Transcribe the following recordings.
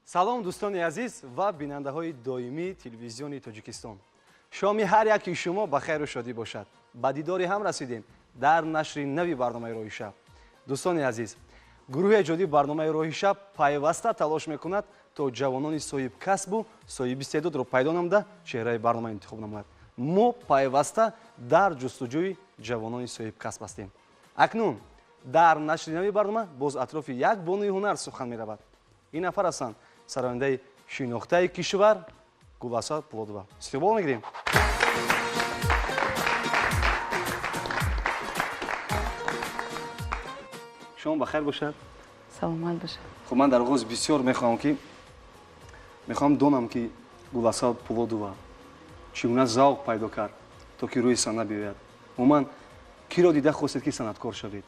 Салом, дӯстони азиз ва бинандаҳои доимии телевизиони Тоҷикистон. Шоми ҳар яки шумо ба хайру шодӣ бошад. Ба дидори ҳам расидем дар нашри нави барномаи «Роҳи шаб». Дӯстони азиз, гурӯҳи эҷодии барномаи «Роҳи шаб» пайваста талош мекунад, то ҷавонони соҳибкасбу соҳибистеъдодро пайдо намуда, чеҳраи барнома интихоб намояд. Мо пайваста дар ҷустуҷӯи ҷавонони соҳибкасб ҳастем. Акнун дар нашри нави барнома боз атрофи як бонуи ҳунар сухан меравад. Ин нафар ҳастанд сарояндаи шинохтаи кишвар Гуласал Пулодова. Истиқбол мегирем. Шумо ба хайр бошад. Саломат бошад. Хуб, ман дар оғоз бисёр мехоҳам донам, ки Гуласал Пулодова чӣ гуна завқ пайдо кард, то ки рӯи саҳна биёяд. Умуман, киро дида хостед, ки санъаткор шавед?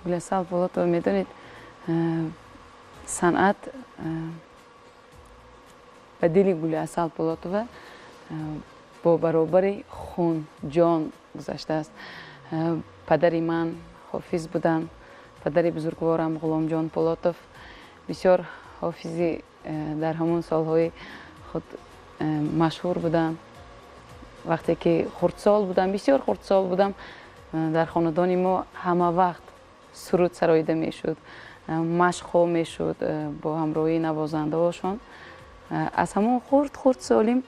Гуласал Пулодова, медонед, санъат ба дили Гулиасал Пулотова бо баробари хун ҷон гузаштааст. Падари ман ҳофиз буданд. Падари бузургворам Ғуломҷон Пулотов бисёр ҳофизи дар ҳамон солҳои худ машҳур буданд. Вақте ки хурдсол будам, бисёр хурдсол будам, дар хонадони мо ҳама вақт суруд сароида мешуд, машқҳо мешуд бо ҳамроҳии навозандаҳошон. Аз ҳамон хурд солим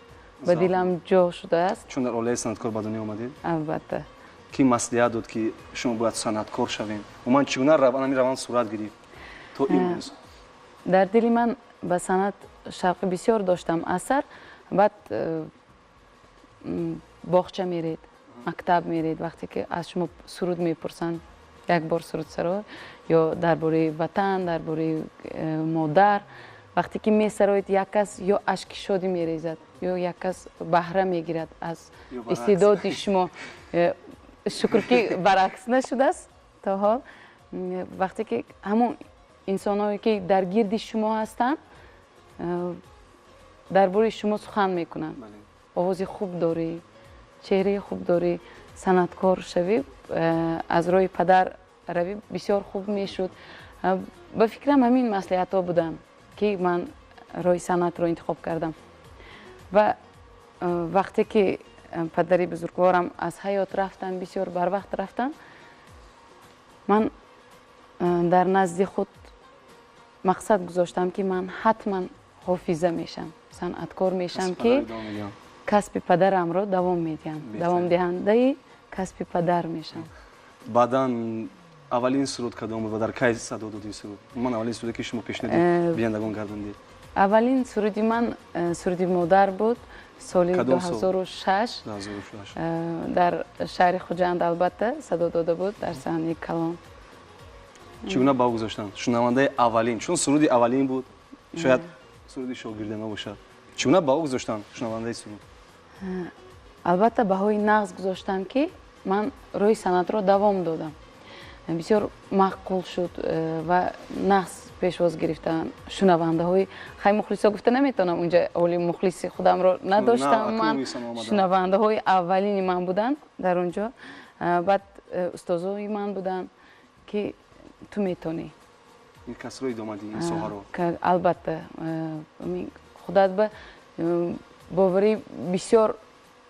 ба дилам ҷо шудааст. Чун дар оилаи санъаткор ба дунё омадед? Албатта. Ки маслиҳат дод, ки шумо бояд санъаткор шавем? Умуман, чӣ гуна ҳамин раванд сурат гирифт то имрӯз? Дар дили ман ба санъат шавқи бисёр доштам аз сар. Баъд боғча меред, мактаб меред, вақте ки аз шумо суруд мепурсанд, як бор сурудсаро ё дар бораи ватан, дар бораи модар, вақте ки месароед, як кас ё ашки шодӣ мерезад, ё як кас баҳра мегирад аз истеъдоди шумо. Шукр, ки баръакс нашудааст то ҳол. Вақте ки ҳамон инсонҳое, ки дар гирди шумо ҳастанд, дар бораи шумо сухан мекунанд: овози хуб дорӣ, чеҳраи хуб дорӣ, санъаткор шавӣ, аз роҳи падар равӣ, бисёр хуб мешуд. Ба фикрам, ҳамин маслиҳатҳо буданд, ки ман роҳи санъатро интихоб кардам. Ва вақте ки падари бузургворам аз ҳаёт рафтанд, бисёр барвақт рафтанд, ман дар назди худ мақсад гузоштам, ки ман ҳатман ҳофиза мешам, санъаткор мешам, ки касби падарамро давом медиҳам, давомдиҳандаи касби падар мешам. Баъдан аввалин суруд кадом буд ва дар кай садо дод ин суруд? Умуман, аввалин суруде, ки шумо пешниҳоди бинандагон гардондед? Аввалин суруди ман суруди модар буд, соли 2006 дар шаҳри Хуҷанд, албатта, садо дода буд дар саҳнаи калон. Чӣ гуна баҳо гузоштанд шунавандаи аввалин? Чун суруди аввалин буд, шояд суруди шогирдона бошад. Чӣ гуна баҳо гузоштанд шунавандаи суруд? Албатта, баҳои нағз гузоштам, ки ман роҳи санъатро давом додам. Бисёр маъқул шуд ва нағз пешвоз гирифтанд шунавандаҳои. Хай, мухлисо гуфта наметавонам, унҷа оли мухлиси худамро надоштам ман. Шунавандаҳои аввалини ман буданд дар он ҷо. Баъд устозои ман буданд, ки ту метонӣ. Ин касро идома диҳӣ, ин соҳаро. Албатта, худат ба боварӣ бисёр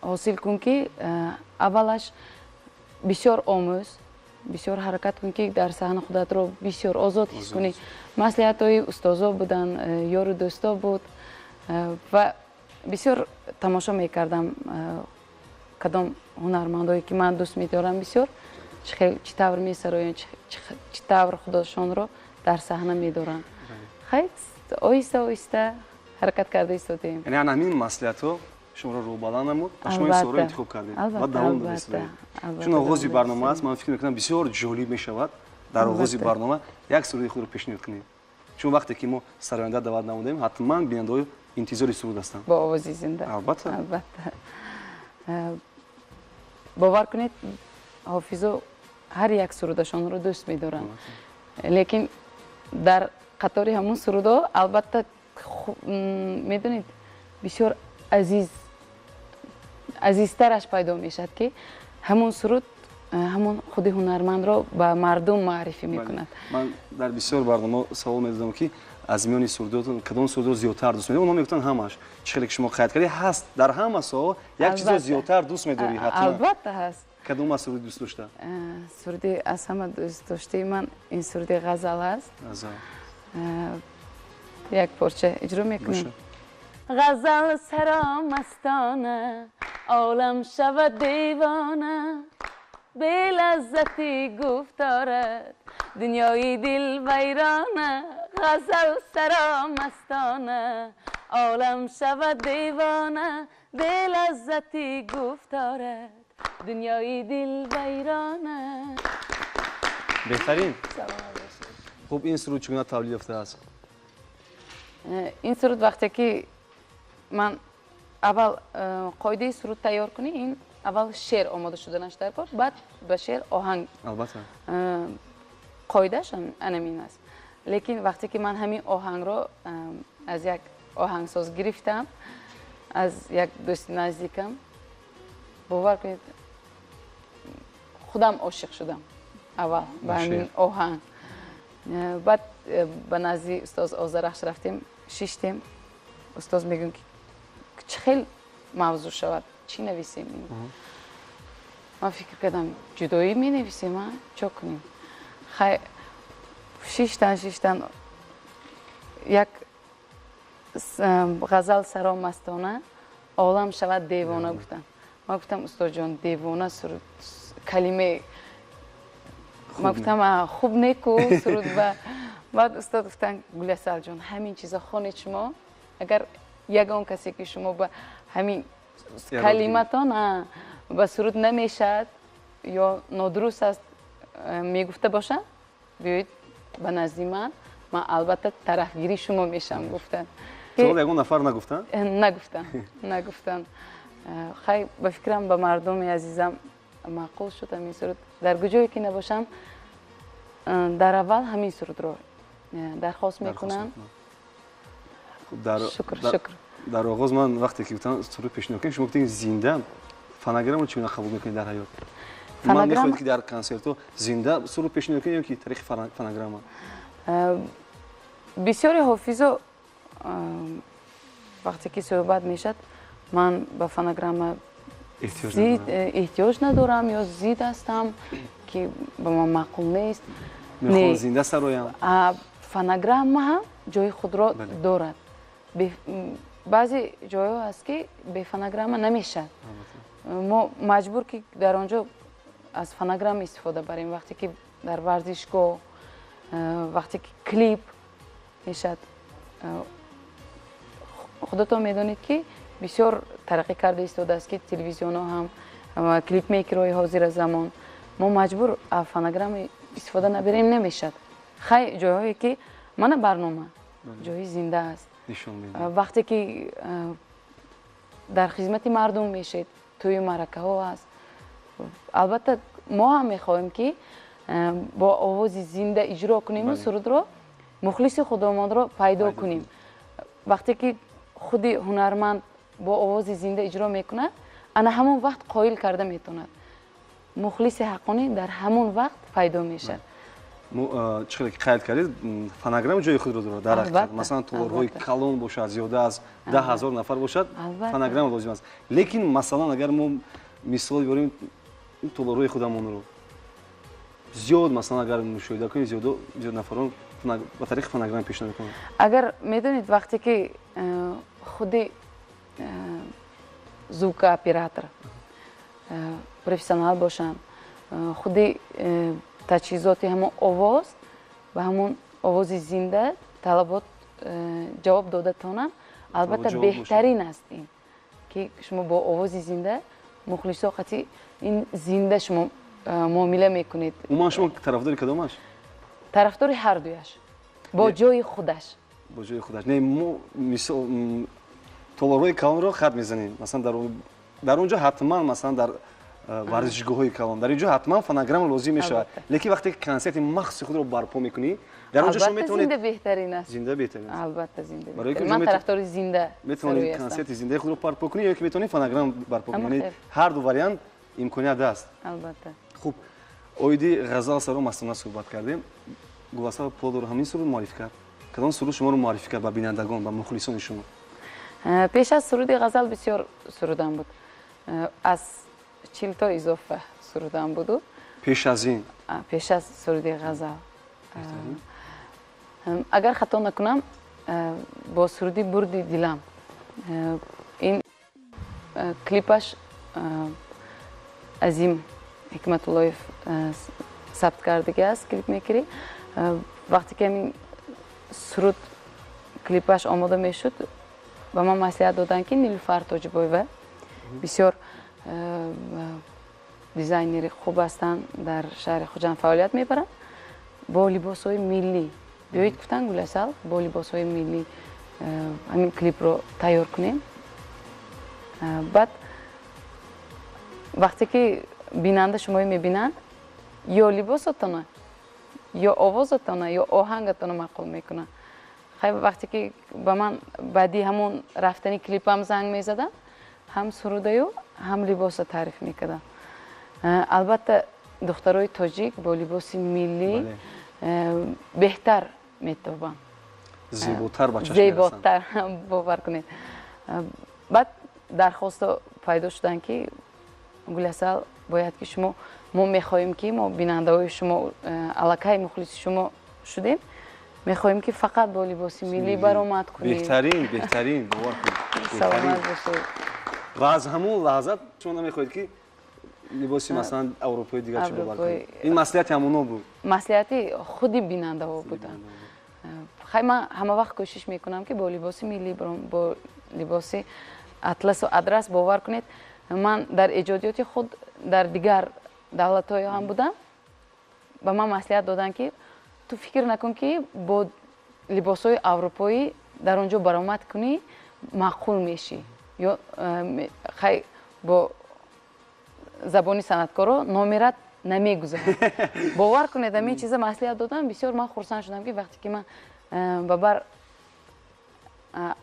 ҳосил кун, ки аввалаш бисёр омӯз, бисёр ҳаракат кун, ки дар саҳна худатро бисёр озод ҳис кунӣ. Маслиҳатҳои устозо буданд, ёру дӯсто буд ва бисёр тамошо мекардам кадом ҳунармандое, ки ман дӯст медорам бисёр, чӣ тавр месароянд, чӣ тавр худошонро дар саҳна медоранд. Хай, оҳиста оҳиста ҳаракат карда истодем. Яъне ҳамин маслиҳатҳо шуморо рӯҳбаланд намуд ва шумо ин соҳаро интихоб кардед ва давом додед. Чун оғози барнома аст, ман фикр мекунам, бисёр ҷолиб мешавад дар оғози барнома як суруди худро пешниҳод кунед, чун вақте ки мо сароянда даъват намудем, ҳатман бинандаҳо интизори суруд ҳастанд. Бо овози зинда? Албатта. Албатта. Бовар кунед, ҳофизо ҳар як сурудашонро дӯст медоранд, лекин дар қатори ҳамун сурудҳо, албатта, медонед, бисёр азиз, азизтараш пайдо мешавад, ки ҳамун суруд ҳамон худи ҳунармандро ба мардум муаррифӣ мекунад. Ман дар бисёр барнома савол медодам, ки аз миёни сурудотон кадом сурудро зиёдтар дӯст медоред. Онҳо мегуфтанд, ҳамаш. Чӣ хеле ки шумо қайд кардед, ҳаст дар ҳама соҳа як чизро зиёдтар дӯст медорӣ, ҳатман. Албатта, ҳаст. Кадом аз суруди дӯст дошта? Суруди аз ҳама дӯстдоштаи ман ин суруди ғазал аст. Як порча иҷро мекунем. Ғазал саро мастона, олам шавад девона, белаззати гуфторат дунёи дил вайрона. Ғазал саро мастона, олам шавад девона, белаззати гуфторат дунёи дил вайрона. Беҳтарин. Хуб, ин суруд чӣ гуна тавлид ёфтааст? Ин суруд, вақте ки ман аввал қоидаи суруд тайёр кунӣ, ин аввал шеър омода шуданаш дар кор, баъд ба шеър оҳанг. Қоидааш анамин аст. Лекин вақте ки ман ҳамин оҳангро аз як оҳангсоз гирифтам, аз як дӯсти наздикам, бовар кунед, худам ошиқ шудам аввал ба ҳамин оҳанг. Баъд ба назди устоз Озарахш рафтем, шиштем. Устоз мегӯем, ки чӣ хел мавзӯъ шавад, чӣ нависем? Ман фикр кардам, ҷудоӣ менависем, а чо кунем? Хай, шиштан, шиштан, як ғазал саро мастона, олам шавад девона гуфтам. Ман гуфтам, устодҷон, девона суруд калиме, ман гуфтам, хуб неку суруд ба. Баъд устод гуфтанд, Гуласалҷон, ҳамин чиза хонед шумо, агар ягон касе ки шумо ба ҳамин калиматон ба суруд намешавад ё нодуруст аст мегуфта бошанд, биёед ба назди ман, ман албатта тарафгири шумо мешавам, гуфтанд. Суол, ягон нафар нагуфтанд? Нагуфтанд, нагуфтанд. Хай, ба фикрам, ба мардуми азизам маъқул шуд ҳамин суруд. Дар куҷое ки набошам, дар аввал ҳамин сурудро дархост мекунам. Шукр, шукр. Дар оғоз ман вақте ки гуфтам суруд пешниҳод кунем, шумо гуфтед зинда. Фонограммаро чӣ гуна қабул мекунед дар ҳаёт? Ман мехоҳед, ки дар консертҳо зинда суруд пешниҳод кунед ё ки тариқи фонограмма? Бисёри ҳофизо вақте ки суҳбат мешавад, ман ба фонограмма эҳтиёҷ надорам ё зид ҳастам, ки ба ман маъқул нест. Мехоҳам зинда сароям. Фонограмма ҳам ҷои худро дорад. Баъзе ҷойҳо ҳаст, ки бе фонограмма намешавад. Мо маҷбур, ки дар он ҷо аз фонограмма истифода барем. Вақте ки дар варзишгоҳ, вақте ки клип мешавад, худатон медонед, ки бисёр тараққӣ карда истодааст, ки телевизионҳо ҳам, клипмейкерҳои ҳозира замон, мо маҷбур фонограмма истифода набарем, намешавад. Хай, ҷойҳое ки мана барнома ҷои зинда аст, вақте ки дар хизмати мардум мешед, тӯю маъракаҳо аст, албатта мо ҳам мехоҳем, ки бо овози зинда иҷро кунему сурудро, мухлиси худомонро пайдо кунем. Вақте ки худи ҳунарманд бо овози зинда иҷро мекунад, ана ҳамон вақт қоил карда метавонад, мухлиси ҳаққонӣ дар ҳамон вақт пайдо мешавад. Мо чӣ хеле ки қайд кардед, фонограмма ҷои худро дорад дар ҳақиқат. Масалан, толорҳои калон бошад, зиёда аз 10 000 нафар бошад, фонограмма лозим аст. Лекин масалан, агар мо мисол биёрем толорҳои худамонро, зиёд, масалан, агар мушоҳида кунед, зиёд нафарон ба тариқи фонограмма пешниҳод мекунанд. Агар медонед, вақте ки худи звукооператор профессионал бошанд, худи таҷҳизоти ҳамон овоз ба ҳамон овози зинда талабот ҷавоб дода тонанд, албатта беҳтарин аст ин, ки шумо бо овози зинда мухлисо қати ин зинда шумо муомила мекунед. Умуман, шумо тарафдори кадомаш? Тарафдори ҳардуяш, бо ҷои худаш. Бо ҷои худаш. Не, мо мисол толорҳои калонро хат мезанем, масалан, дар он ҷо ҳатман, масалан, дар варзишгоҳҳои калон, дар ин ҷо ҳатман фонограмма лозим мешавад. Лекин вақте ки консерти махсуси худро барпо мекунӣ, дар он ҷо шумо метавонед зинда беҳтарин аст. Зинда беҳтарин аст. Албатта, зинда. Ман тарафдори зинда. Метавонед консерти зиндаи худро барпо кунӣ ё ки метавонед фонограмма барпо кунӣ, яъне ҳар ду вариант имконият аст. Албатта. Хуб, оиди ғазал саро мастона суҳбат кардем. Гуласал Пулодовро ҳамин суруд муаррифӣ кард? Кадом суруд шуморо муаррифӣ кард ба бинандагон, ба мухлисони шумо? Пеш аз суруди ғазал бисёр сурудам буд. Аз 40 то изофа сурудам буду. Пеш аз ин? Пеш аз суруди ғазал. Агар хато накунам, бо суруди бурди дилам. Ин клипаш Азим Ҳикматуллоев сабт кардагӣ аст, клипмейкерӣ. Вақте ки ҳамин суруд клипаш омода мешуд, ба ман маслиҳат доданд, ки Нилуфар Тоҷибоева бисёр дизайнери хуб ҳастанд, дар шаҳри Хуҷанд фаъолият мебаранд, бо либосҳои миллӣ биёед, гуфтанд, Гуласал, бо либосҳои миллӣ ҳамин клипро тайёр кунем. Баъд вақте ки бинанда шуморо мебинанд, ё либосатона, ё овозатона, ё оҳангатона маъқул мекунад. Хай, вақте ки ба ман баъди ҳамон рафтани клипам занг мезаданд, ҳам сурудаю, ҳам либоса таъриф мекарданд. Албатта, духтарои тоҷик бо либоси миллӣ беҳтар метобанд, зеботар ба чашм. Зеботар, бовар кунед. Баъд дархостҳо пайдо шуданд, ки Гуласал, бояд ки шумо, мо мехоҳем, ки мо бинандаҳои шумо, аллакай мухлиси шумо шудем, мехоҳем, ки фақат бо либоси миллӣ баромад кунед. Беҳтарин, беҳтарин, бовар кунед. Саломат бошед. Ва аз ҳамон лаҳза шумо намехоҳед, ки либоси, масалан, аврупои дигар чӣ бовар кунед? Ин маслиҳати ҳамоно буд? Маслиҳати худи бинандаҳо буданд. Хай, ман ҳама вақт кӯшиш мекунам, ки бо либоси миллӣ баром, бо либоси атласу адрас. Бовар кунед, ман дар эҷодиёти худ дар дигар давлатҳое ҳам будам, ба ман маслиҳат доданд, ки ту фикр накун, ки бо либосҳои аврупоӣ дар он ҷо баромад кунӣ, маъқул мешӣ, ё хай, бо забони санъаткоро номерат намегузарад. Бовар кунед, ҳамин чиза маслиҳат додам. Бисёр ман хурсанд шудам, ки вақте ки ман ба бар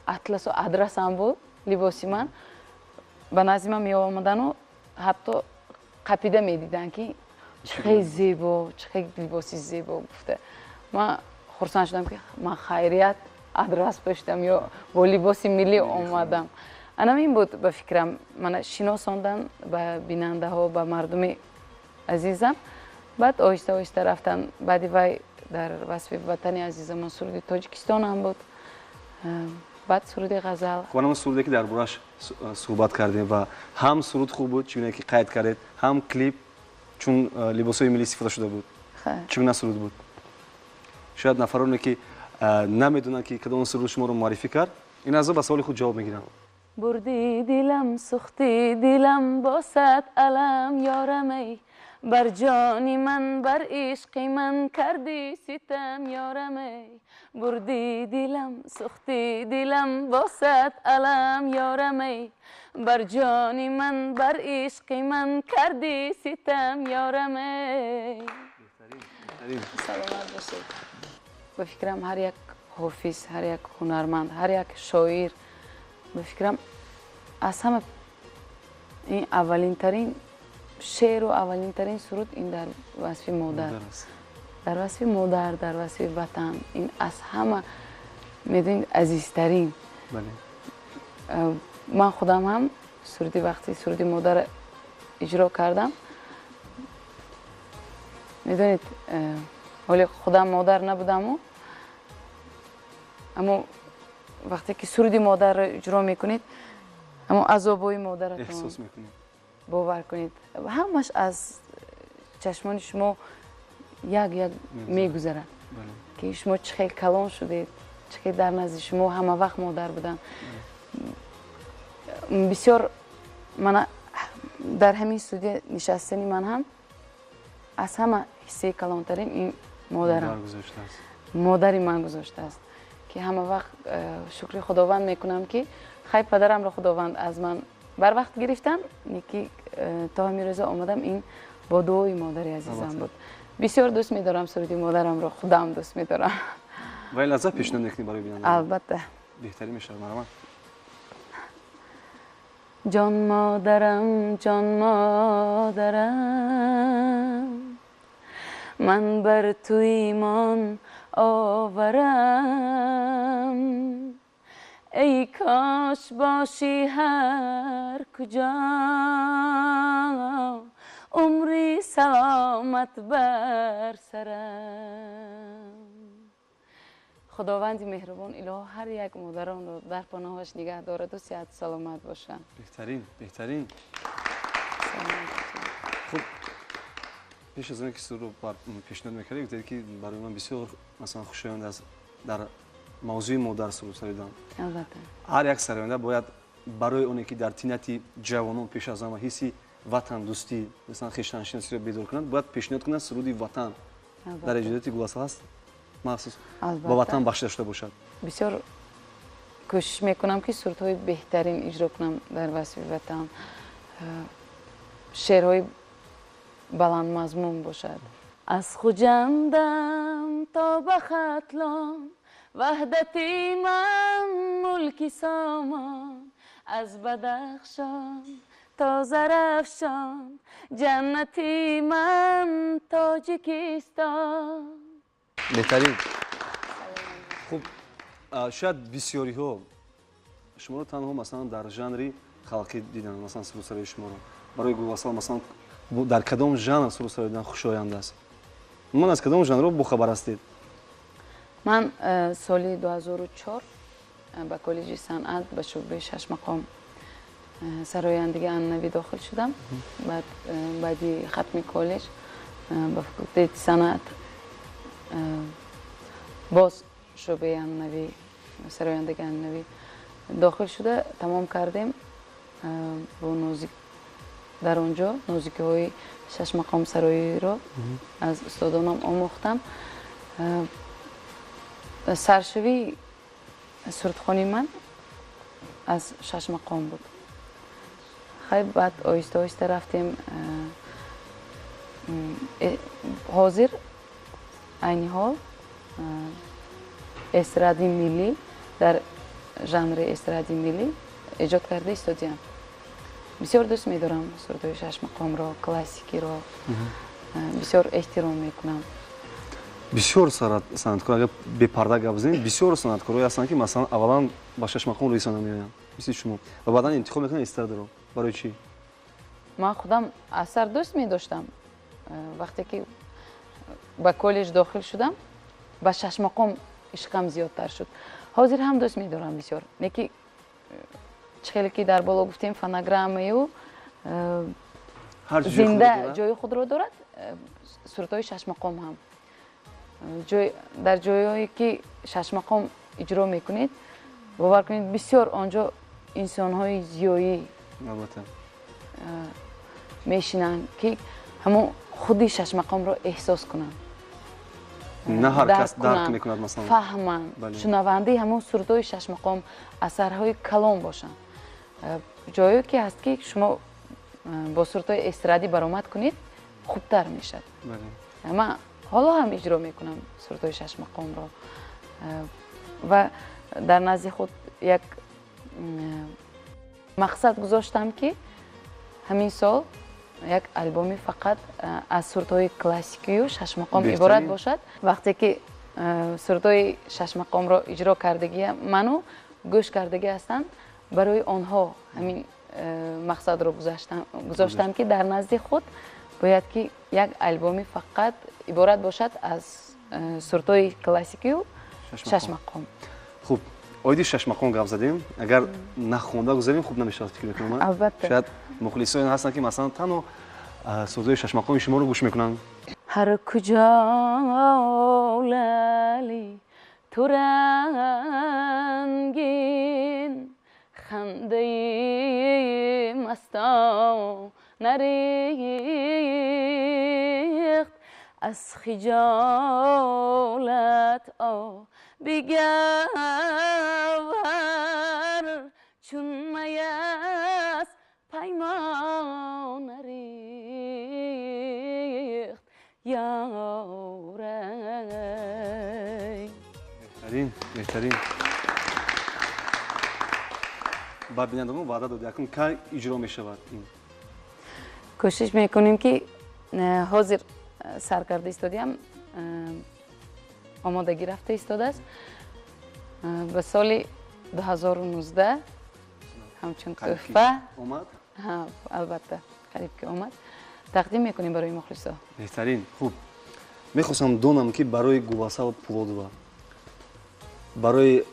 атласу адрасам буд либоси ман, ба назди ман меомадану ҳатто қапида медиданд, ки чӣ хел зебо, чӣ хел либоси зебо гуфта. Ман хурсанд шудам, ки ман хайрият адрас пӯшидам ё бо либоси миллӣ омадам. Анам ин буд, ба фикрам, мана шиносондан ба бинандаҳо, ба мардуми азизам. Баъд оҳиста оҳиста рафтан. Баъди вай дар васфи ватани азизамон суруди Тоҷикистон ҳам буд, баъд суруди ғазал. Хуб, ҳамон суруде, ки дар борааш суҳбат кардем, ва ҳам суруд хуб буд, чӣ гуна ки қайд кардед, ҳам клип, чун либосҳои миллӣ истифода шуда буд. Чӣ гуна суруд буд? Шояд нафароне, ки намедонанд, ки кадом суруд шуморо муаррифӣ кард, ин аз ба саволи худ ҷавоб мегирам. Бурди дилам, сӯхти дилам, босад алам, ёрамай, бар ҷони ман, бар ишқи ман кардӣ ситам, ёрамай. Бурди дилам, сӯхти дилам, босад алам, ёрамай, бар ҷони ман, бар ишқи ман кардӣ ситам, ёрамай. Саломат бошед. Ба фикрам, ҳар як ҳофиз, ҳар як ҳунарманд, ҳар як шоир, ба фикрам, аз ҳама ин аввалинтарин шеъру аввалинтарин суруд ин дар васфи модар, дар васфи модар, дар васфи ватан. Ин аз ҳама, медонед, азизтарин. Ман худам ҳам суруди, вақти суруди модар иҷро кардам, медонед, ҳоле худам модар набудаму, аммо вақте ки суруди модарро иҷро мекунед, аммо азобҳои модаратон эҳсос мекунед. Бовар кунед, ҳамаш аз чашмони шумо як як мегузарад, ки шумо чӣ хел калон шудед, чӣ хел дар назди шумо ҳама вақт модар буданд. Бисёр мана дар ҳамин студия нишастани ман ҳам аз ҳама ҳиссаи калонтарин ин модарам, модари ман гузоштааст, ки ҳама вақт шукри Худованд мекунам, ки хай, падарамро Худованд аз ман барвақт гирифтан, ки то ҳамин рӯза омадам, ин бо дуои модари азизам буд. Бисёр дӯст медорам суруди модарамро, худам дӯст медорам. Ва ин лаҳза пешниҳод мекунем барои бинандагон. Албатта. Беҳтарин мешавад, марҳамат. Ҷон модарам, ҷон модарам, ман бар ту имон оварам. Эй кош бошӣ ҳар куҷо, умри саломат бар сарам. Худованди меҳрубон илоҳ ҳар як модаронро дар паноҳаш нигаҳ дораду сиҳату саломат бошанд. Беҳтарин, беҳтарин. Хуб, пеш аз он ки сурро пешниҳод мекардед, гуфтед ки барои ман бисёр масалан хушоянд аст дар мавзӯи модар суруд сароидан. Албатта. Ҳар як сароянда бояд барои оне ки дар тинати ҷавонон пеш аз ҳама ҳисси ватандӯстӣ, масалан хештаншиносиро бедор кунад, бояд пешниҳод кунад суруди ватан. Дар эҷодиёти Гуласал ҳаст махсус ба ватан бахшида шуда бошад? Бисёр кӯшиш мекунам, ки сурудҳои беҳтарин иҷро кунам дар васфи ватан, шеърҳои баландмазмун бошад. Аз Хуҷандам то ба Хатлон, ваҳдати ман мулки Сомон, аз Бадахшон то Зарафшон, ҷаннати ман Тоҷикистон. Беҳтарин. Хуб, шояд бисёриҳо шуморо танҳо масалан дар жанри халқӣ диданд, масалан сурудсарои шуморо. Барои Гуласал масалан дар кадом жанр суруд сароидан хушоянд аст? Ман аз кадом жанрҳо бохабар ҳастед? Ман соли 2004 ба коллеҷи санъат ба шӯъбаи шашмақом сарояндагии анъанавӣ дохил шудам. Баъд баъди хатми коллеҷ ба факултети санъат боз шӯъбаи анъанавӣ, сарояндагии анъанавӣ дохил шуда тамом кардем. Бо нозик дар он ҷо нозикиҳои шашмақом сароиро аз устодонам омӯхтам. Саршавии сурудхонии ман аз шашмақом буд. Хай, баъд оҳиста оҳиста рафтем. Ҳозир айни ҳол эстради миллӣ, дар жанри эстради миллӣ эҷод карда истодиям. Бисёр дӯст медорам сурудҳои шашмақомро, классикиро, бисёр эҳтиром мекунам. Бисёр санъаткор, агар бепарда гап занем, бисёр санъаткорое ҳастанд, ки масалан аввалан ба шашмақом рӯйсона меоянд, мисли шумо, ва баъдан интихоб мекунанд эстрадаро. Барои чӣ? Ман худам асар дӯст медоштам. Вақте ки ба коллеҷ дохил шудам, ба шашмақом ишқам зиёдтар шуд. Ҳозир ҳам дӯст медорам бисёр, леки чӣ хеле ки дар боло гуфтем, фонограммаю зинда ҷои худро дорад, сурудҳои шашмақом ҳам. Дар ҷойҳое ки шашмақом иҷро мекунед, бовар кунед, бисёр он ҷо инсонҳои зиёӣ мешинанд, ки ҳамон худи шашмақомро эҳсос кунанд, на ҳар кас дарк мекунад, масалан фаҳманд, шунавандаи ҳамон сурудҳои шашмақом, асарҳои калон бошанд. Ҷое ки ҳаст, ки шумо бо сурудҳои эстрадӣ баромад кунед, хубтар мешавад. Ман ҳоло ҳам иҷро мекунам сурудҳои шашмақомро ва дар назди худ як мақсад гузоштам, ки ҳамин сол як албоми фақат аз сурудҳои классикию шашмақом иборат бошад. Вақте ки сурудҳои шашмақомро иҷро кардагӣ ману гӯш кардагӣ ҳастанд, барои онҳо ҳамин мақсадро гузоштам, ки дар назди худ бояд ки як албоми фақат иборат бошад аз сурудҳои классикию шашмақом. Хуб, оиди шашмақом гап задем, агар нахонда гузарем, хуб намешавад, фикр мекунам. Албатта. Шояд мухлисоне ҳастанд, ки масалан танҳо сурудҳои шашмақоми шуморо гӯш мекунанд. Ҳар куҷо лали ту рангин, хандаи мастон нарехт, аз хиҷолат оби гавҳар чун май аз паймон нарехт, ёрай. Беҳтарин, беҳтарин. Ба бинандагон ваъда додед, акнун кай иҷро мешавад ин? Кӯшиш мекунем, ки ҳозир сар карда истодиам, омодагӣ рафта истодааст. Ба соли 2019 ҳамчун тӯҳфа омад? Албатта, қариб ки омад. Тақдим мекунем барои мухлисо. Беҳтарин. Хуб, мехостам донам, ки барои Гуласал Пулодова барои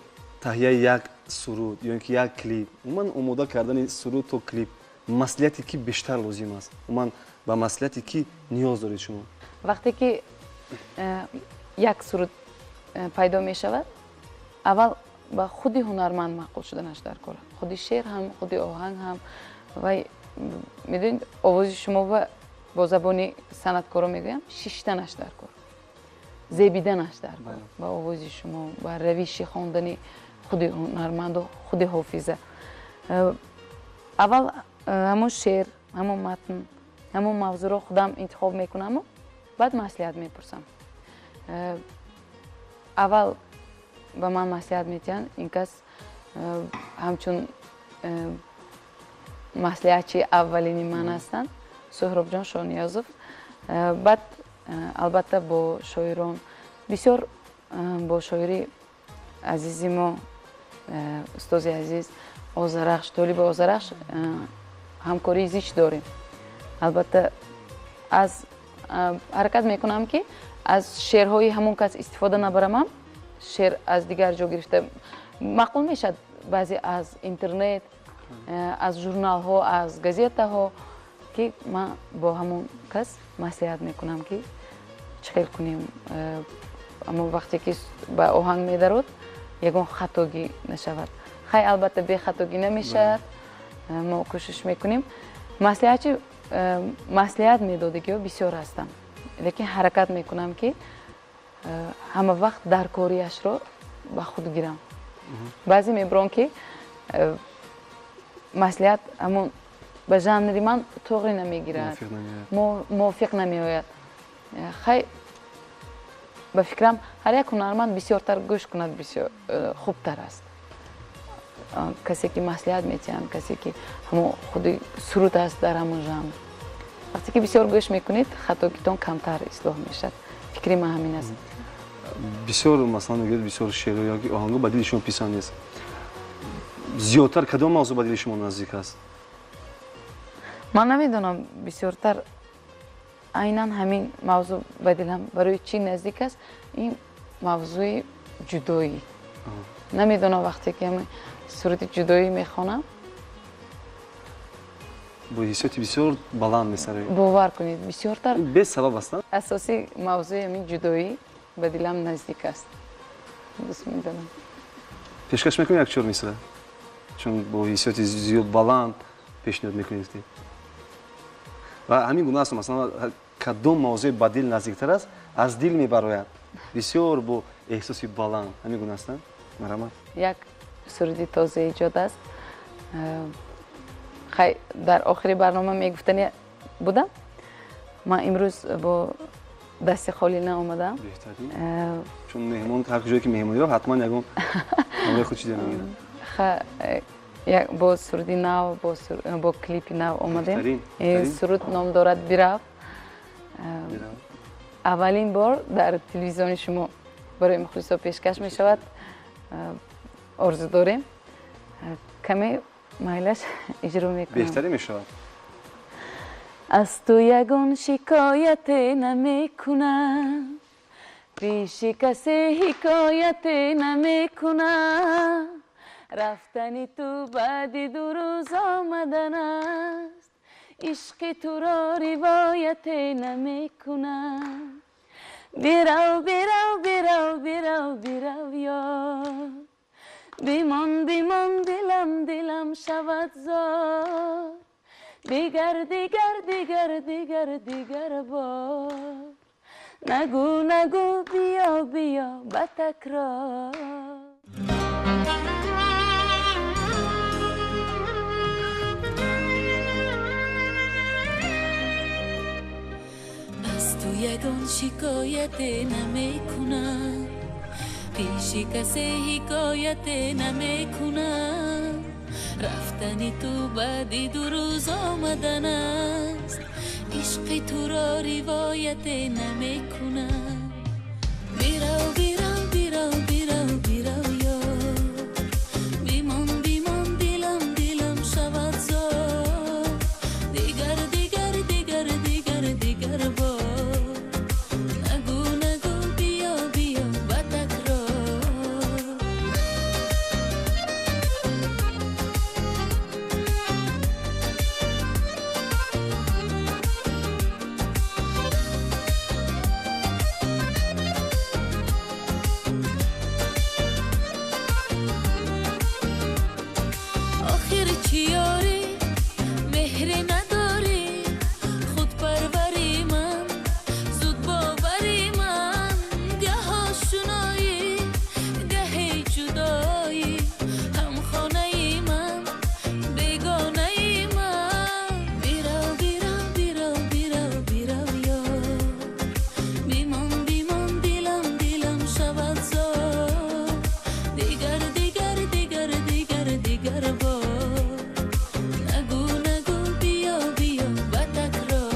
таҳияи як суруд ё ин ки як клип, умуман омода кардани суруд то клип, маслиҳати кӣ бештар лозим аст? Умуман ба маслиҳати кӣ ниёз доред шумо? Вақте ки як суруд пайдо мешавад, аввал ба худи ҳунарманд маъқул шуданаш дар кор. Худи шеър ҳам, худи оҳанг ҳам. Вай медонед, овози шумо бо забони санъаткоро мегӯям, шиштанаш дар кор, зебиданаш дар кор, ба овози шумо, ба равиши хондани худи ҳунарманду худи ҳофиза. Аввал ҳамон шеър, ҳамон матн, ҳамон мавзӯъро худам интихоб мекунаму баъд маслиҳат мепурсам. Аввал ба ман маслиҳат медиҳанд ин кас, ҳамчун маслиҳатчии аввалини ман ҳастанд, Суҳробҷон Шониёзов. Баъд албатта бо шоирон, бисёр бо шоири азизи мо, устози азиз Озарахш, Толиби Озарахш ҳамкории зич дорем. Албатта аз ҳаракат мекунам, ки аз шеърҳои ҳамон кас истифода набарамам, шеър аз дигар ҷо гирифта маъқул мешавад, баъзе аз интернет, аз журналҳо, аз газетаҳо, ки ман бо ҳамон кас маслиҳат мекунам, ки чӣ хел кунем, аммо вақте ки ба оҳанг медарод, ягон хатогӣ нашавад. Хай, албатта, бехатогӣ намешавад, мо кӯшиш мекунем. Маслиҳатчи, маслиҳат медодагиҳо бисёр ҳастанд, лекин ҳаракат мекунам, ки ҳама вақт даркориашро ба худ гирам. Баъзе мебурам, ки маслиҳат ҳамон ба жанри ман тоғри намегирад, мувофиқ намеояд. Хай, ба фикрам, ҳар як ҳунарманд бисёртар гӯш кунад, бисёр хубтар аст. Касе ки маслиҳат метиҳанд, касе ки ҳамон худи суруд аст дар ҳамон жанр, вақте ки бисёр гӯш мекунед, хатогитон камтар ислоҳ мешавад. Фикри ман ҳамин аст. Бисёр, масалан, мегӯяд, бисёр шеърҳо ёки оҳангҳо ба дили шумо писанд нест. Зиёдтар кадом мавзӯъ ба дили шумо наздик аст? Ман намедонам, бисёртар айнан ҳамин мавзӯъ ба дилам барои чӣ наздик аст, ин мавзӯи ҷудоӣ. Намедонам, вақте ки ҳамин суруди ҷудоӣ мехонам, бо ҳиссиёти бисёр баланд месароед. Бовар кунед, бисёртар Бесабаб аст? Асосии мавзӯи ҳамин ҷудоӣ ба дилам наздик аст, дӯст медорам. Пешкаш мекунем як чор мисра, чун бо ҳиссиёти зиёд баланд пешниҳод мекунед ва ҳамин гуна аст. Масалан, кадом мавзӯе ба дил наздиктар аст, аз дил мебарояд бисёр бо эҳсоси баланд. Ҳамин гуна астанд. Марҳамат. Як суруди тоза эҷод аст. Хай, дар охири барнома мегуфтани будам, ман имрӯз бо дасти холӣ наомадам. Чун меҳмон ҳар ҷое ки меҳмонӣ рафт, ҳатман ягон ҳамроҳи худ чизе мегирад. Бо суруди нав, бо клипи нав омадем. Суруд ном дорад «Бирав». Аввалин бор дар телевизиони шумо барои мухлисо пешкаш мешавад. Орзу дорем, каме майлаш иҷро мекунам. Беҳтарин мешавад. Аз ту ягон шикояте намекунам, пеши касе ҳикояте намекунам. Рафтани ту баъди ду рӯз омадан аст, ишқи туро ривояте намекунам. Бирав, бирав, бирав, бирав, бирав, ёр, бимон, бимон, дилам, дилам шавад зор. Дигар, дигар, дигар, дигар, дигар бор нагӯ, нагӯ, биё, биё ба такрор. Аз ту ягон шикояте намекунам, пеши касе ҳикояте намекунам. Рафтани ту баъди ду рӯз омадан аст. Ишқи туро ривояте намекунам. Бирав, бирав, бирав, бирав, бирав ёр. Бимон, бимон, дилам, дилам шавад зор. Дигар, дигар, дигар, дигар, дигар бор. Нагӯ, нагӯ, биё, биё ба такрор. Охир чӣ ёрӣ, меҳре надорӣ, худпарвари ман, зудбовари ман. Гаҳ ошноӣ, гаҳе ҷудоӣ, ҳамхонаи ман, бегонаи ман. Бирав, бирав, бирав, бирав, бирав ёр. Бимон, бимон, дилам, дилам шавад зор. Дигар, дигар, дигар, дигар, дигар бор. Нагӯ, нагӯ, биё, биё ба такрор.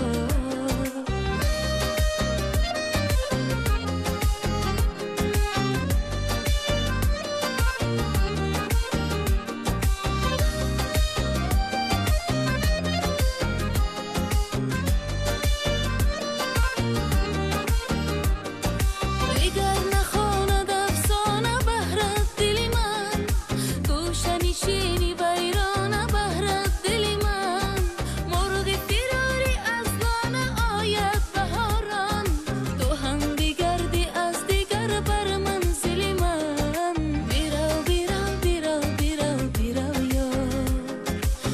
Дигар нахонад афсона баҳрат дили ман, гӯшанишини вайрона баҳрат дили ман. Мурғи фирорӣ аз лона ояд баҳорон, ту ҳам бигардӣ аз дигар бар манзили ман. Бирав, бирав, бирав, бирав, бирав ёр.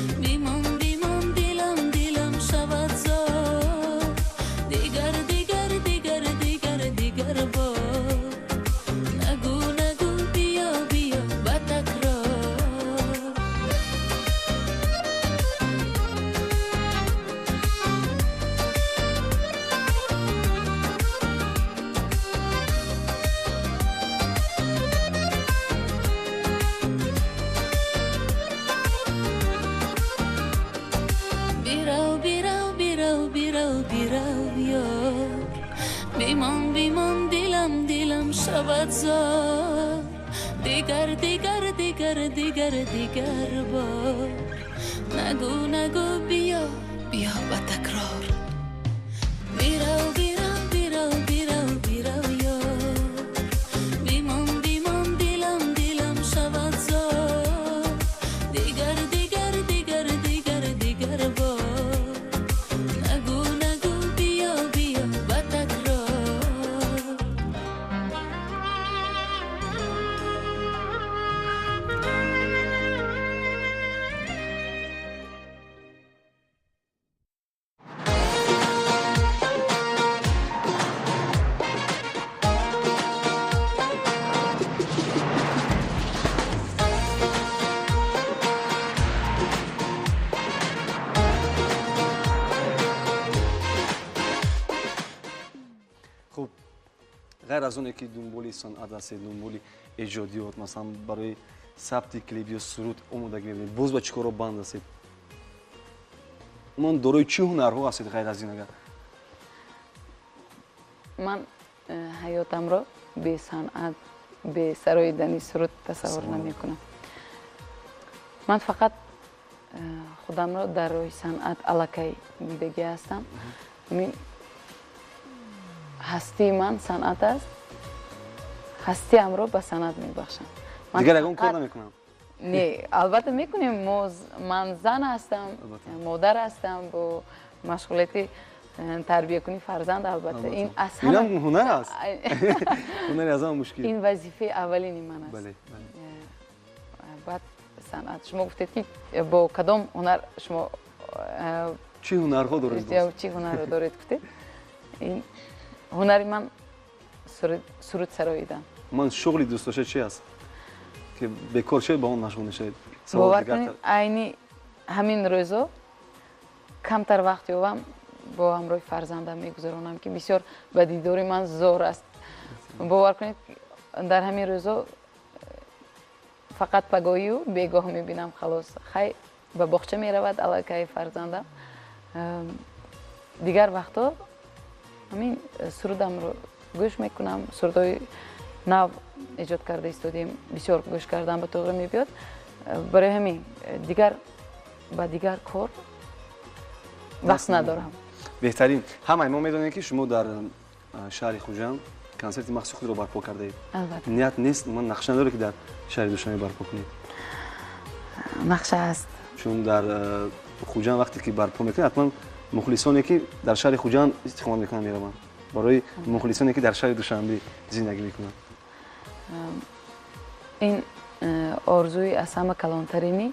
Бимон, бимон, дилам, дилам шавад зор. Дигар, дигар, дигар, дигар, дигар бор. Нагӯ, нагӯ, биё, биё ба такрор. Бирав, бирав, бирав, бирав, бирав ёр. Бимон, бимон, дилам, дилам шавад зор. Дигар, дигар, дигар, дигар, дигар бор. Нагӯ, нагӯ, биё, биё ба такрор. Бирав, бирав, бирав, бирав, бирав ёр. Бимон, бимон, дилам, дилам шавад зор. Дигар, дигар, дигар, дигар, дигар бор. Нагӯ, нагӯ, биё, биё ба такрор. Хуб, ғайр аз оне ки дунболи санъат ҳастед, дунболи эҷодиёт, масалан барои сабти клип ё суруд омодагӣ мебинед, боз ба чӣ корро банд ҳастед? Умуман дорои чӣ ҳунарҳо ҳастед ғайр аз ин агар? Ман ҳаётамро бе санъат, бе сароидани суруд тасаввур намекунам. Ман фақат худамро дар роҳи санъат аллакай дидагӣ ҳастам. Ҳастии ман санъат аст, ҳастиамро ба санъат мебахшам. Дигар ягон кор намекунам? Не, албатта мекунем. Ман зан ҳастам, модар ҳастам, бо машғулияти тарбиякунии фарзанд, албатта. Ин аз ҳама инам ҳунар аст. Ҳунари аз ҳама мушкил. Ин вазифаи аввалини ман аст. Бале, бале. Баъд санъат. Шумо гуфтед ки бо кадом ҳунар шумо чӣ ҳунарҳо доред? Чӣ ҳунарро доред гуфтед? Ин ҳунари ман суруд сароидан. Ман шуғли дӯстдошта чи аст ки бекор шавед, ба он машғул мешавед? Бовар кунед, айни ҳамин рӯзо камтар вақт ёбам, бо ҳамроҳи фарзандам мегузаронам, ки бисёр ба дидори ман зор аст. Бовар кунед, дар ҳамин рӯзо Фақат пагоҳию бегоҳ мебинам, халос. Хай, ба боғча меравад аллакай фарзандам. Дигар вақтҳо ҳамин сурудамро гӯш мекунам, сурудҳои нав эҷод карда истодем, бисёр гӯш кардан ба тоғри мебиёд. Барои ҳамин дигар ба дигар кор вақт надорам. Беҳтарин. Ҳамаи мо медонем, ки шумо дар шаҳри Хуҷанд консерти махсуси худро барпо кардаед. Ният нест, ман нақша надоред, ки дар шаҳри Душанбе барпо кунед? Нақша ҳаст. Чун дар Хуҷанд вақте ки барпо мекунед, ҳатман мухлисоне, ки дар шаҳри Хуҷанд истиқомат мекунанд, мераванд. Барои мухлисоне, ки дар шаҳри Душанбе зиндагӣ мекунанд. Ин орзуи аз ҳама калонтарини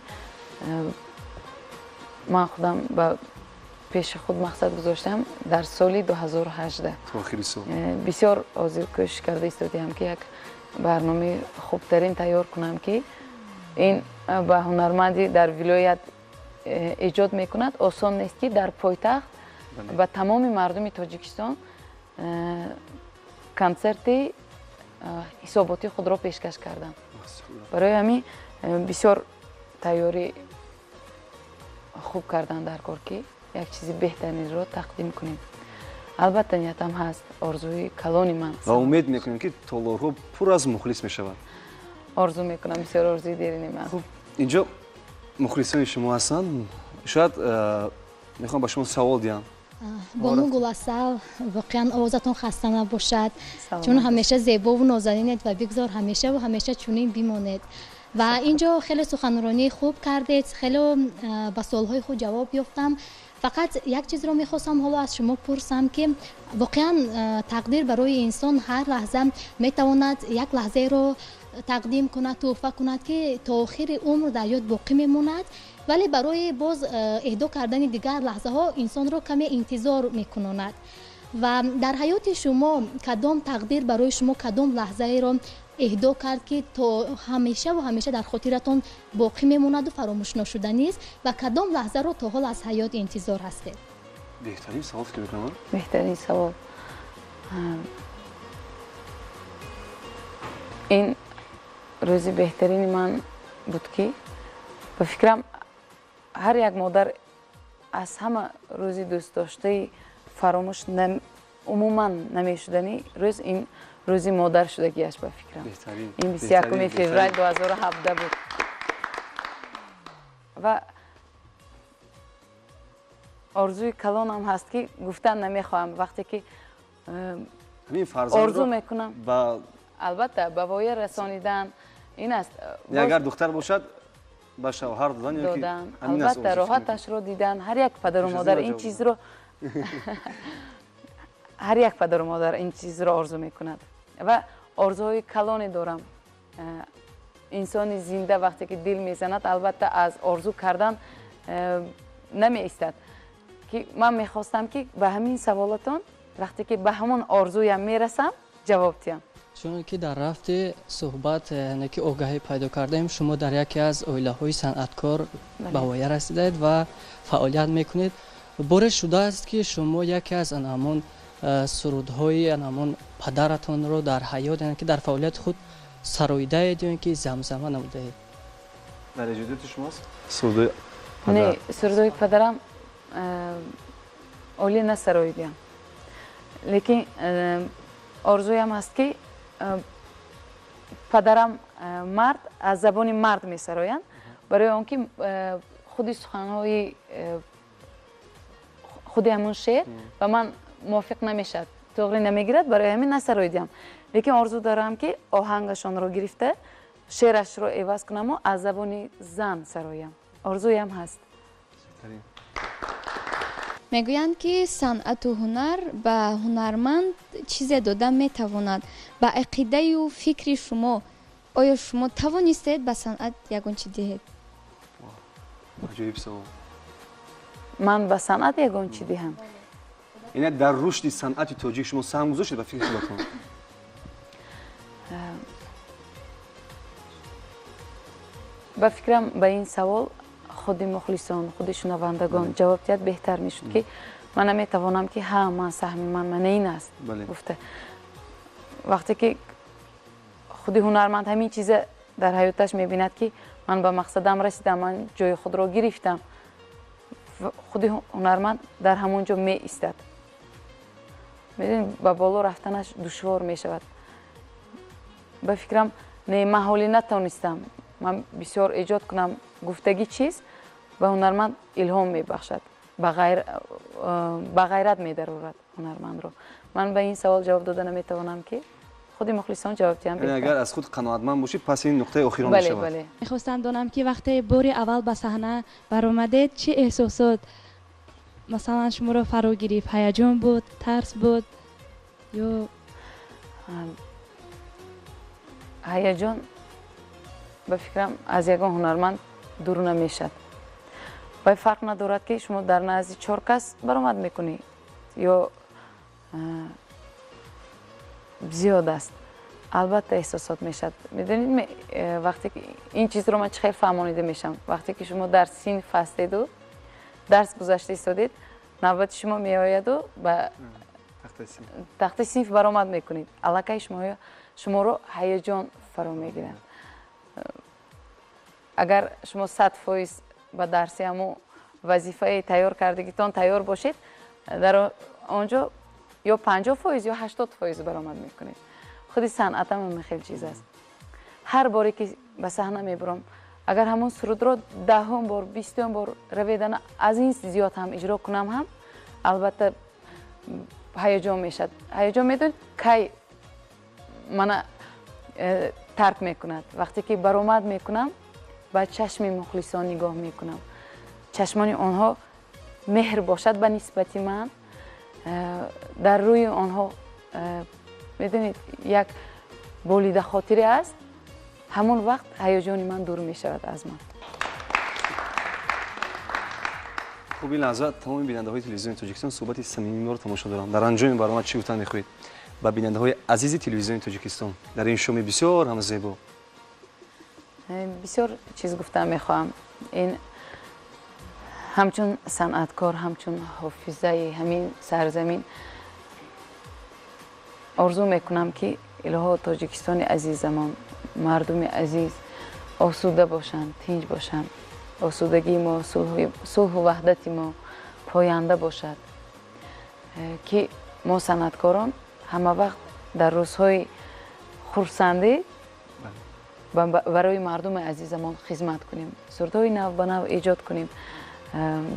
ман худам ба пеши худ мақсад гузоштам дар соли 2018. То охири сол. Бисёр ҳозир кӯшиш карда истодиам, ки як барномаи хубтарин тайёр кунам, ки ин ба ҳунарманди дар вилоят эҷод мекунад. Осон нест, ки дар пойтахт ба тамоми мардуми Тоҷикистон консерти ҳисоботии худро пешкаш кардам. Барои ҳамин бисёр тайёрӣ хуб кардан дар кор, ки як чизи беҳтаринро тақдим кунем. Албатта, ниятам ҳаст, орзуи калони ман. Ва умед мекунем, ки толорҳо пур аз мухлис мешавад. Орзу мекунам, бисёр орзуи дерини ман. Хуб, инҷо мухлисони шумо ҳастанд, шояд мехоҳам ба шумо савол диҳам. Бону Гуласал, воқеан овозатон хаста набошад, чун ҳамеша зебову нозанинед ва бигзор ҳамешаву ҳамеша чунин бимонед. Ва ин ҷо хеле суханронии хуб кардед, хеле ба суолҳои худ ҷавоб ёфтам. Фақат як чизро мехостам ҳоло аз шумо пурсам, ки воқеан тақдир барои инсон ҳар лаҳза метавонад як лаҳзаеро тақдим кунад, тӯҳфа кунад, ки то охири умр дар ёд боқӣ мемонад, вале барои боз эҳдо кардани дигар лаҳзаҳо инсонро каме интизор мекунонад. Ва дар ҳаёти шумо кадом тақдир барои шумо кадом лаҳзаеро эҳдо кард, ки то ҳамешаву ҳамеша дар хотиратон боқӣ мемонаду фаромӯшношуданист, ва кадом лаҳзаро то ҳол аз ҳаёт интизор ҳастед? Беҳтарин савол, фикр мекунам. Беҳтарин савол. Ин рӯзи беҳтарини ман буд, ки ба фикрам ҳар як модар аз ҳама рӯзи дӯстдоштаи фаромӯш умуман намешудани рӯз ин рӯзи модар шудагиаш, ба фикрам. Ин 21 феврал 2017 буд. Ва орзуи калонам ҳаст, ки гуфтан намехоҳам, вақте ки орзу мекунам, албатта, ба воя расонидан ин аст. Агар духтар бошад, ба шавҳар додан. Додан, албатта, роҳаташро дидан. Ҳар як падару модар ин чизро, ҳар як падару модар ин чизро орзу мекунад. Ва орзуҳои калоне дорам. Инсони зинда вақте ки дил мезанад, албатта, аз орзу кардан намеистад. Ки ман мехостам, ки ба ҳамин саволатон вақте ки ба ҳамон орзуям мерасам, ҷавоб диҳам. Чун ки дар рафти суҳбат, яъне ки огаҳӣ пайдо кардаем, шумо дар яке аз оилаҳои санъаткор ба воя расидаед ва фаъолият мекунед. Боре шудааст, ки шумо яке аз ҳамон сурудҳои ҳамон падаратонро дар ҳаёт, яъне ки дар фаъолияти худ сароидаед ё ин ки замзама намудаед? Дар эҷодиёти шумост сурудҳои? Не, сурудҳои падарам олӣ насароидаам, лекин орзуям ҳаст, ки падарам мард аз забони мард месароянд, барои он ки худи суханҳои худи ҳамон шеър ба ман мувофиқ намешавад, тоғри намегирад, барои ҳамин насароидиам. Лекин орзу дорам, ки оҳангашонро гирифта, шеърашро эваз кунаму аз забони зан сароям. Орзуям ҳаст. Мегӯянд, ки санъату ҳунар ба ҳунарманд чизе дода метавонад. Ба ақидаю фикри шумо, оё шумо тавонистед ба санъат ягон чӣ диҳед? Аҷоиб савол. Ман ба санъат ягон чӣ диҳам? Яъне дар рушди санъати тоҷик шумо саҳм гузоштед, ба фикри худатон? Ба фикрам, ба ин савол худи мухлисон, худи шунавандагон ҷавоб диҳад беҳтар мешуд, ки ман наметавонам, ки ҳа, ман саҳми ман мана ин аст гуфта. Вақте ки худи ҳунарманд ҳамин чиза Дар ҳаёташ мебинад, ки ман ба мақсадам расидам, ман ҷои худро гирифтам, худи ҳунарманд дар ҳамон ҷо меистад. Медонед, ба боло рафтанаш душвор мешавад. Ба фикрам, не, ман ҳоле натонистам, ман бисёр эҷод кунам, гуфтагӣ чиз ба ҳунарманд илҳом мебахшад, ба ғайрат медарорад ҳунармандро. Ман ба ин савол ҷавоб дода наметавонам, ки худи мухлисон ҷавоб диҳам. Агар аз худ қаноатманд бошӣ, пас ин нуқтаи охирон мешавад. Бале. Мехостам донам, ки вақте бори аввал ба саҳна баромадед, чӣ эҳсосот масалан шуморо фаро гирифт? Ҳаяҷон буд, тарс буд ё? Ҳаяҷон, ба фикрам, аз ягон ҳунарманд дур намешад. Вай фарқ надорад, ки шумо дар назди чор кас баромад мекунӣ ё зиёд аст. Албатта, эҳсосот мешавад. Медонед, вақте ки ин чизро ман чӣ хел фаҳмонида мешавам, вақте ки шумо дар синф ҳастеду дарс гузашта истодед, навбати шумо меояду ба тахтаи синф баромад мекунед, аллакай шуморо ҳаяҷон фаро мегирад. Агар шумо 100% ба дарси ҳамун вазифаи тайёр кардагитон тайёр бошед, дар он ҷо ё 50% ё 80% баромад мекунед. Худи санъатам ҳамин хел чиз аст. Ҳар боре ки ба саҳна мебурам, агар ҳамон сурудро 10-ум бор, 20-ум бор раведана, аз ин зиёд ҳам иҷро кунам ҳам, албатта, ҳаяҷон мешавад. Ҳаяҷон, медонед, кай мана тарк мекунад? Вақте ки баромад мекунам, ба чашми мухлисон нигоҳ мекунам, чашмони онҳо меҳр бошад ба нисбати ман, дар рӯи онҳо, медонед, як болида хотире аст, ҳамон вақт ҳаяҷони ман дур мешавад аз ман. Хуб, ин лаҳза тамоми бинандаҳои телевизиони Тоҷикистон суҳбати самимии моро тамошо доранд. Дар анҷоми барнома чӣ гуфтан мехоҳед ба бинандаҳои азизи телевизиони Тоҷикистон дар ин шоми бисёр ҳам зебо? Бисёр чиз гуфтан мехоҳам. Ин ҳамчун санъаткор, ҳамчун ҳофизаи ҳамин сарзамин орзу мекунам, ки илоҳо Тоҷикистони азизамон, мардуми азиз осуда бошанд, тинҷ бошанд, осудагии мо, сулҳу ваҳдати мо поянда бошад, ки мо санъаткорон ҳама вақт дар рӯзҳои хурсандӣ барои мардуми азизамон хизмат кунем, сурудҳои нав ба нав эҷод кунем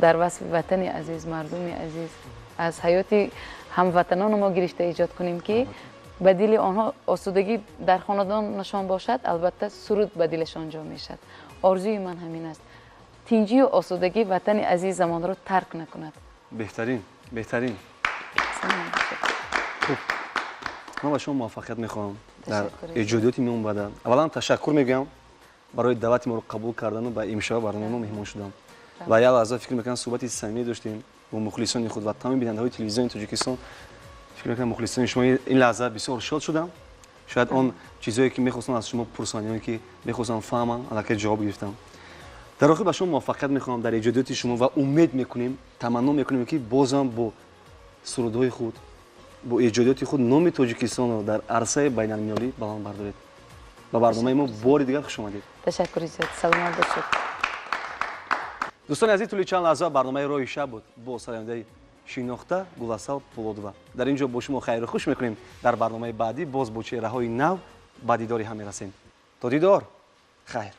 дар васфи ватани азиз, мардуми азиз, аз ҳаёти ҳамватанони мо гирифта эҷод кунем, ки ба дили онҳо осудагӣ дар хонадонашон бошад, албатта, суруд ба дилашон ҷо мешавад. Орзуи ман ҳамин аст: тинҷию осудагӣ ватани азизамонро тарк накунад. Беҳтарин, беҳтарин. Хуб, ман ба шумо муваффақият мехоҳам дар эҷодиёти меомбада. Аввалан, ташаккур мегӯям барои даъвати моро қабул кардану ба имшаба барномаи мо меҳмон шудам. Ва як лаҳза, фикр мекунам, суҳбати самимӣ доштем бо мухлисони худ ва тамоми бинандаҳои телевизиони Тоҷикистон. Фикр мекунам, мухлисони шумо ин лаҳза бисёр шод шудам. Шояд он чизҳое, ки мехостам аз шумо пурсанд ё ки мехостам фаҳмам, аллакай ҷавоб гирифтам. Дар охир ба шумо муваффақият мехоҳам дар эҷодиёти шумо ва умед мекунем, таманно мекунем, ки бозам бо сурудҳои худ, бо эҷодиёти худ номи Тоҷикистонро дар арсаи байналмилалӣ баланд бардоред. Ба барномаи мо бори дигар хуш омадед. Ташаккури зиёд, саломат бошед. Дӯстони азиз, тӯли чанд лаҳза барномаи «Роҳи шаб» буд бо сарояндаи шинохта Гуласал Пулодова. Дар ин ҷо бо шумо хайру хуш мекунем. Дар барномаи баъдӣ боз бо чеҳраҳои нав ба дидори ҳам мерасем. То дидор, хайр.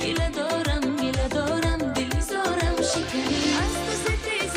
Гила дорам, гила дорам, дили зорам шиканӣ. Аз ту ситез.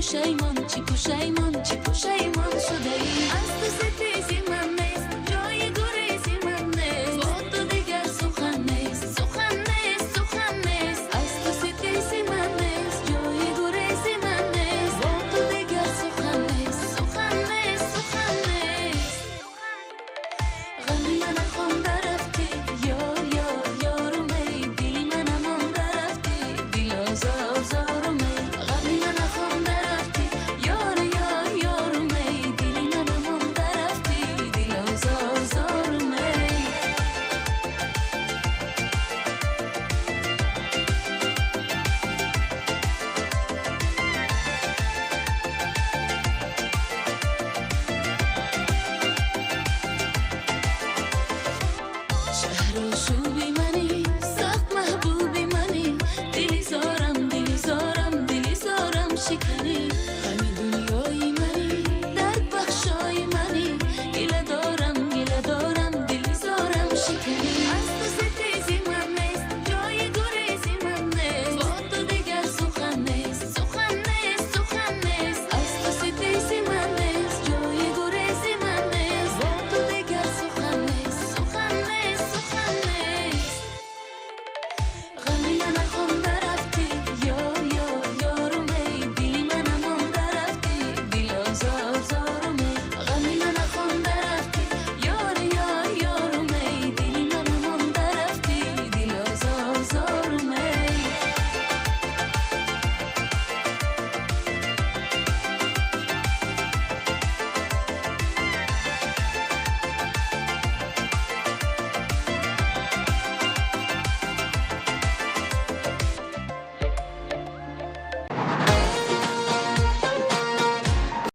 Пушаймон, чӣ пушаймон, чӣ пушаймон шудаӣ? Аз ту ситези ман нест, ҷои гурези ман нест, бо ту дигар сухан нест, сухан нест, сухан нест. Аз ту ситези ман нест, ҷои гурези ман нест, бо ту дигар сухан нест, сухан нест, сухан нест. Ғами мана хонда рафтӣ, ёр, ёр, ёрум эй, дили мана монда рафтӣ, дилозор, зорум эй. Ғами мана хонда рафтӣ, ёр, ёр, ёрум эй, дили мана монда рафтӣ, дилозор, зорум эй. Шаҳру шӯби манӣ, сахт маҳбуби манӣ, дили зорам, дили зорам, дили зорам шиканӣ.